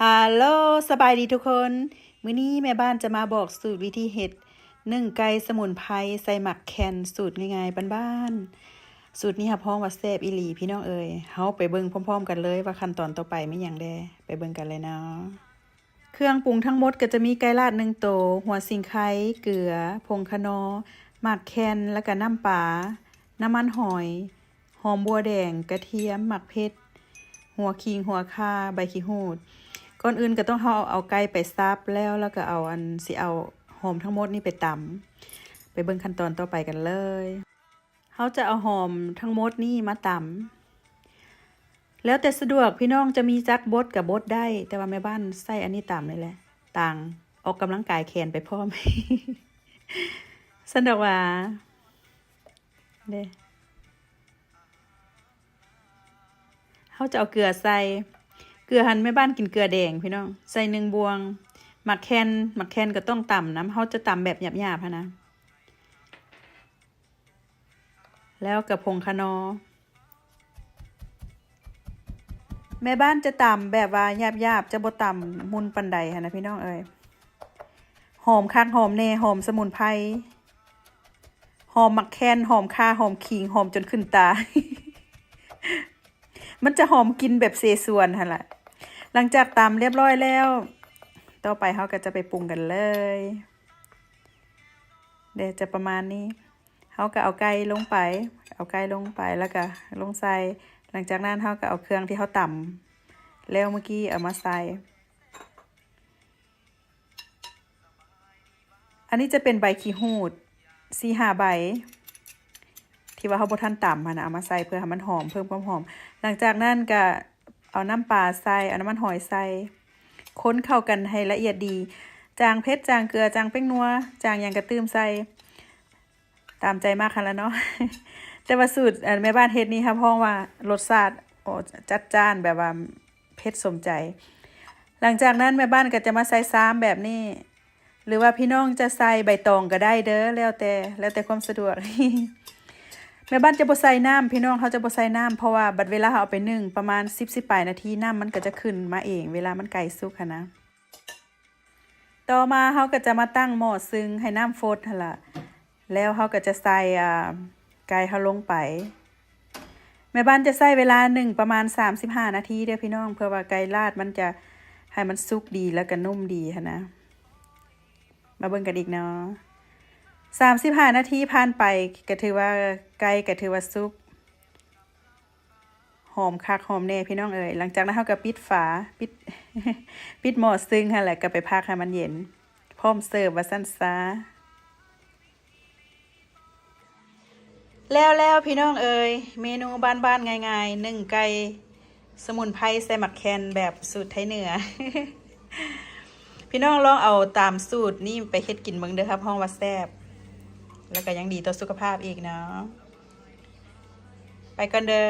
ຮາໂລ ສະບາຍດີທຸກຄົນ. ມື້ນີ້ແມ່ບ້ານຈະມາບອກສູດວິທີເຮັດໜຶ້ງໄກ່ສະໝຸນໄພໃສ່ໝາກແຄນ ສູດງ່າຍໆບ້ານໆ. ສູດນີ້ຮັບຮອງວ່າແຊບອີ່ຫຼີພີ່ນ້ອງເອີຍ. ເຮົາໄປເບິ່ງພ້ອມໆກັນເລີຍວ່າຂັ້ນຕອນຕໍ່ໄປມີຫຍັງແດ່. ໄປເບິ່ງກັນເລີຍເນາະ. ເຄື່ອງປຸງທັງໝົດກໍຈະມີໄກ່ລາດໜຶ່ງໂຕ, ຫົວສີໄຄ, ເກືອ, ຜົງຂະໜໍ, ໝາກແຄນ ແລ້ວກໍນ້ຳປາ, ນ້ຳມັນຫອຍ, ຫອມບົ່ວແດງ, ກະທຽມ, ໝາກເຜັດ, ຫົວຂີງ, ຫົວຂ່າ, ໃບຂີ້ຫູດ. ກ່ອນອື່ນກໍຕ້ອງເຮົາເອົາໄກ່ໄປສັບແລ້ວ ແລ້ວກໍເອົາອັນ ຊິເອົາຫອມທັງໝົດນີ້ໄປຕຳ. ໄປເບິ່ງຂັ້ນຕອນຕໍ່ໄປກັນເລີຍ. ເຮົາຈະເອົາຫອມທັງໝົດນີ້ມາຕຳ ແລ້ວແຕ່ສະດວກ ພີ່ນ້ອງຈະມີຈັກບົດກໍບົດໄດ້ ແຕ່ວ່າແມ່ບ້ານໃຊ້ອັນນີ້ຕຳນີ້ແຫຼະ ຕ່າງອອກກຳລັງກາຍແຂນໄປພ້ອມ ຊັ້ນດອກຫວາ. ເດ້ ເຮົາຈະເອົາເກືອໃສ່ ເກືອຫັ້ນແມ່ບ້ານກິນເກືອແດງພີ່ນ້ອງ ໃສ່ໜຶ່ງບ່ວງ. ໝາກແຄນ ໝາກແຄນກໍຕ້ອງຕຳນຳ ເຮົາຈະຕຳແບບຫຍາບໆຫັ້ນນະ. ແລ້ວກໍຜົງຂະໜໍ. ແມ່ບ້ານຈະຕຳແບບວ່າຫຍາບໆ ຈະບໍ່ຕຳໝຸ່ນປານໃດຫັ້ນນະພີ່ນ້ອງເອີຍ. ຫອມຄັກຫອມແນ່ ຫອມສະໝຸນໄພ ຫອມໝາກແຄນ ຫອມຂ່າ ຫອມຂີງ ຫອມຈົນຂຶ້ນຕາ. ມັນຈະຫອມກິ່ນແບບເສສວນຫັ້ນລະ. ຫຼັງຈາກຕຳລຽບຮ້ອຍແລ້ວ ຕໍ່ໄປເຮົາກໍຈະໄປປຸງກັນເລີຍ. ເດ້ ຈະປະມານນີ້ ເຮົາກໍເອົາໄກ່ລົງໄປ ເອົາໄກ່ລົງໄປ ແລ້ວກໍລົງໃສ່. ຫຼັງຈາກນັ້ນເຮົາກໍເອົາເຄື່ອງທີ່ເຮົາຕຳແລ້ວມື້ກີ້ເອົາມາໃສ່. ອັນນີ້ຈະເປັນໃບຂີ້ຫູດສີ່ຫ້າໃບ ທີ່ວ່າເຮົາບໍ່ທັນຕຳຫັ້ນນະ ເອົາມາໃສ່ເພື່ອໃຫ້ມັນຫອມ ເພີ່ມຄວາມຫອມ. ຫຼັງຈາກນັ້ນກໍເອົານ້ຳປາໃສ່ ເອົານ້ຳມັນຫອຍໃສ່ ຄົນເຂົ້າກັນໃຫ້ລະອຽດດີ. ຈາງເຜັດ ຈາງເກືອ ຈາງແປ້ງນົວ ຈາງຫຍັງກໍຕື່ມໃສ່ ຕາມໃຈມັກຫັ້ນລະເນາະ. ແຕ່ວ່າສູດ ອັນ ແມ່ບ້ານເຮັດນີ້ຮັບຮອງວ່າລົດຊາດ ໂອ້ ຈັດຈ້ານ ແບບວ່າເຜັດສົມໃຈ. ຫຼັງຈາກນັ້ນແມ່ບ້ານກໍຈະມາໃສ່ຊາມແບບນີ້ ຫຼືວ່າພີ່ນ້ອງຈະໃສ່ໃບຕອງກໍໄດ້ເດີ້ ແລ້ວແຕ່ ແລ້ວແຕ່ຄວາມສະດວກ. ແມ່ບ້ານຈະບໍ່ໃສ່ນ້ຳ ພີ່ນ້ອງ ເຮົາຈະບໍ່ໃສ່ນ້ຳ ເພາະວ່າບັດເວລາເຮົາເອົາໄປໜຶ້ງປະມານສິບ ສິບປາຍນາທີ ນ້ຳມັນກໍຈະຂຶ້ນມາເອງ ເວລາມັນໃກ້ສຸກຫັ້ນນະ. ຕໍ່ມາເຮົາກໍຈະມາຕັ້ງໝໍ້ຊຶງໃຫ້ນ້ຳຟົດຫັ້ນລະ ແລ້ວເຮົາກໍຈະໃສ່ ອ່າ ໄກ່ເຮົາລົງໄປ. ແມ່ບ້ານຈະໃຊ້ເວລາໜຶ້ງປະມານສາມສິບຫ້ານາທີເດີ້ພີ່ນ້ອງ ເພື່ອວ່າໄກ່ລາດມັນຈະໃຫ້ມັນສຸກດີ ແລ້ວກໍນຸ້ມດີຫັ້ນນະ. ມາເບິ່ງກັນອີກເນາະ ສາມສິບຫ້ານາທີຜ່ານໄປ ກໍຖືວ່າໄກ່ກໍຖືວ່າສຸກ ຫອມຄັກຫອມແນ່ພີ່ນ້ອງເອີຍ. ຫຼັງຈາກນັ້ນເຮົາກໍປິດຝາ ປິດ ປິດໝໍ້ຊຶງຫັ້ນແຫຼະ ກໍໄປພັກໃຫ້ມັນເຢັນ ພ້ອມເສີບວ່າຊັ້ນຊາ. ແລ້ວໆ ພີ່ນ້ອງເອີຍ ເມນູບ້ານໆ ງ່າຍໆ ໜຶ້ງໄກ່ສະໝຸນໄພໃສ່ໝາກແຄນແບບສູດໄທເໜືອ. ພີ່ນ້ອງລອງເອົາຕາມສູດນີ້ໄປເຮັດກິນເບິ່ງເດີ້ ຮັບຮອງວ່າແຊບ ແລ້ວກໍຍັງດີຕໍ່ສຸຂະພາບອີກເນາະ. ໄປກ່ອນເດີ້.